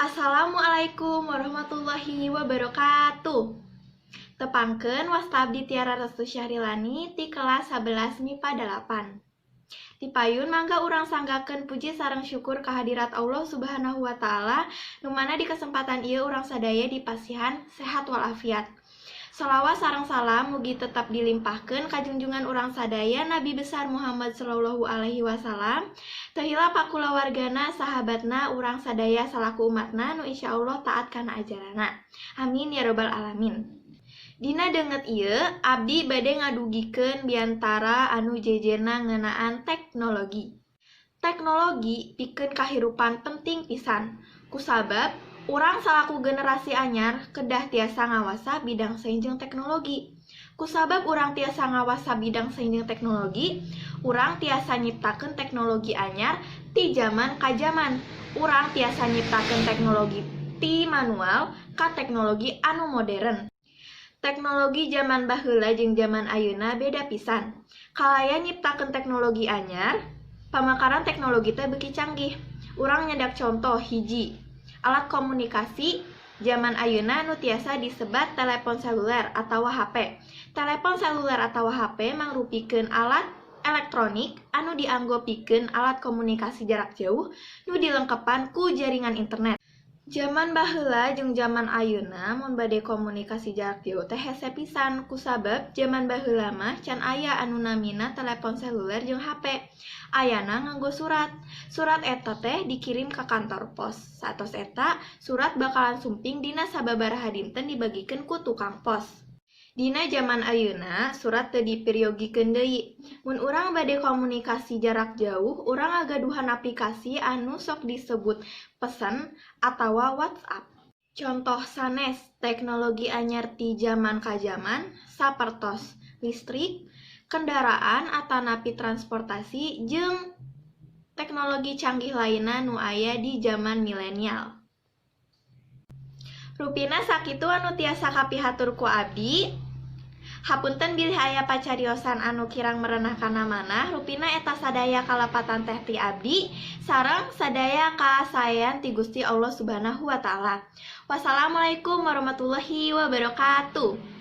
Assalamualaikum warahmatullahi wabarakatuh. Tepangkeun, wasta abdi Tiara Restu Syahrilani ti kelas 11 MIPA 8. Tipayun mangga urang sanggakeun puji sareng syukur kehadirat Allah Subhanahu wa Ta'ala, nu mana di kesempatan ieu urang sadaya dipasihan sehat walafiat. Salawat sareng salam mugi tetap dilimpahkeun ka junjungan urang sadaya, Nabi besar Muhammad Shallallahu Alaihi Wasallam, teu hilap kulawargana, sahabatna, urang sadaya salaku umatna nu insya Allah taat kana ajaranna. Amin ya robbal alamin. Dina danget ieu abdi bade ngadugikeun biantara anu jejerna ngeunaan teknologi. Teknologi pikeun kahirupan penting pisan, kusabab urang salaku generasi anyar kedah tiasa ngawasa bidang sains jeung teknologi. Kusabab urang tiasa ngawasa bidang sains jeung teknologi, urang tiasa nyiptakeun teknologi anyar ti zaman ka zaman. Urang tiasa nyiptakeun teknologi ti manual ka teknologi anu modern. Teknologi zaman baheula jeung zaman ayeuna beda pisan. Kalayan nyiptakeun teknologi anyar, pamekaran teknologi teh beuki canggih. Urang nyandak contoh hiji alat komunikasi zaman ayeuna nu tiasa disebat telepon seluler atawa HP. Telepon seluler atawa HP mangrupikeun alat elektronik anu dianggo pikeun alat komunikasi jarak jauh nu dilengkepan ku jaringan internet. Jaman baheula jeung jaman ayeuna, mun bade komunikasi jarak jauh teh hese pisan, kusabab jaman baheula mah can aya anu namina telepon seluler jeung HP. Ayana nganggo surat. Surat eta teh dikirim ka kantor pos. Saatos eta, surat bakalan sumping dina sababaraha dinten dibagikeun ku tukang pos. Dina jaman ayeuna surat teu diperyogikeun deui. Mun urang bade komunikasi jarak jauh, urang ngagaduhan aplikasi anu sok disebut pesen atawa WhatsApp. Contoh sanes teknologi anyar ti jaman ka jaman sapertos listrik, kendaraan atanapi transportasi, jeung teknologi canggih lainna nu aya di jaman milenial. Rupina sakitu anu tiasa kapihatur ku abdi. Hapunten bilih aya pacariosan anu kirang merenah kana manah. Rupina eta sadaya kalepatan teh ti abdi sareng sadaya kasaean ti Gusti Allah Subhanahu wa Ta'ala. Wassalamualaikum warahmatullahi wabarakatuh.